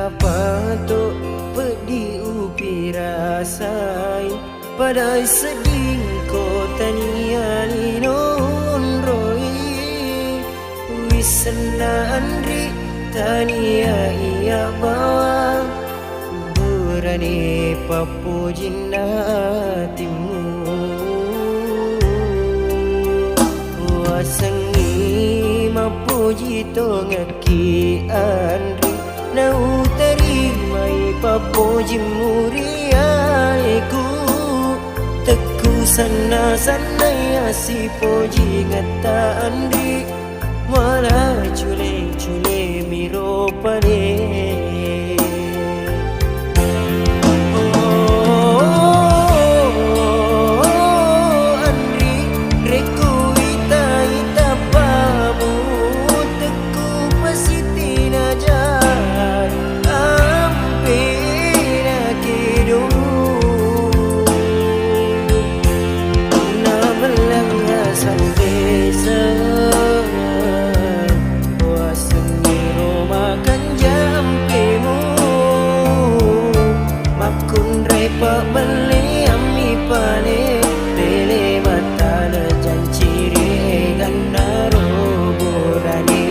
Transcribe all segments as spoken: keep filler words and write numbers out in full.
Apato peddi upirasai, padai seddingko tania lino onroi. Wissenna anri tania iya bawang, burane pappojinna timmu. Wasengngi mappoji tongekki anri, nautarimai pappojimmu ri aleku. Tekku senna-sennai assipojingetta anri, muala cule-cule miro pale. Oh, anri, rekko ita-ita pamu, tekku pasittina jai, ampena kedo. Namellang asang desa, wasengngi ro makanjampemu. Makkunrai pabelliammi pale, pele matale janciri ganna ro burane.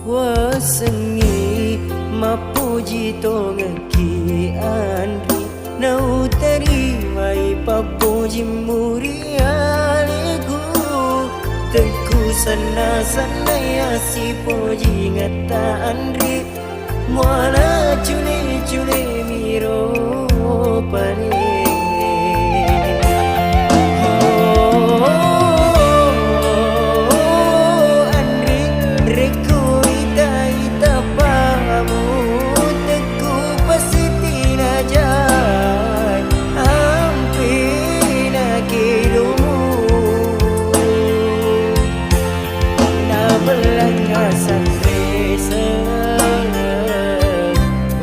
Wasengngi mappuji tongekki anri, nautarimai pappojimmu ri aleku. Tekku senna-sennai assipojingetta anri, muala cule-cule miro pale. Oh, anri, rekko ita-ita pamu, tekku pasittina jai, ampena kedomu. Nabellang asang desa,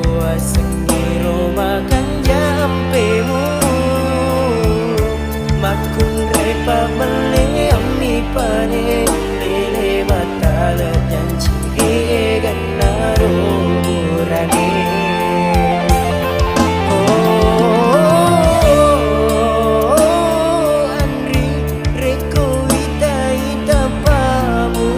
wasengngi ro makanjampemu. Makkunrai pabelliammi pale, lele matale janciri ganna ro burane. Oh, anri, rekko ita-ita pamu,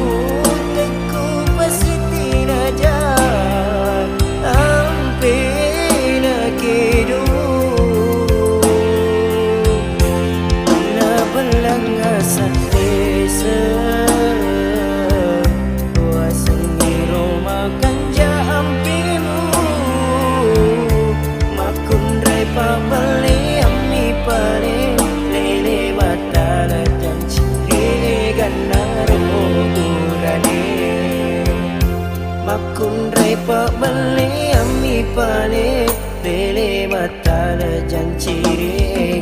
tekku pasittina jai, ampena kedo. Nabellang asang desa, wasengngi ro makanjampemu. Makkunrai pabelliammi pale, lele matale janciri ganna ro burane. Makkunrai pabelliammi pale, lele matale janciri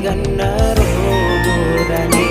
ganna ro burane.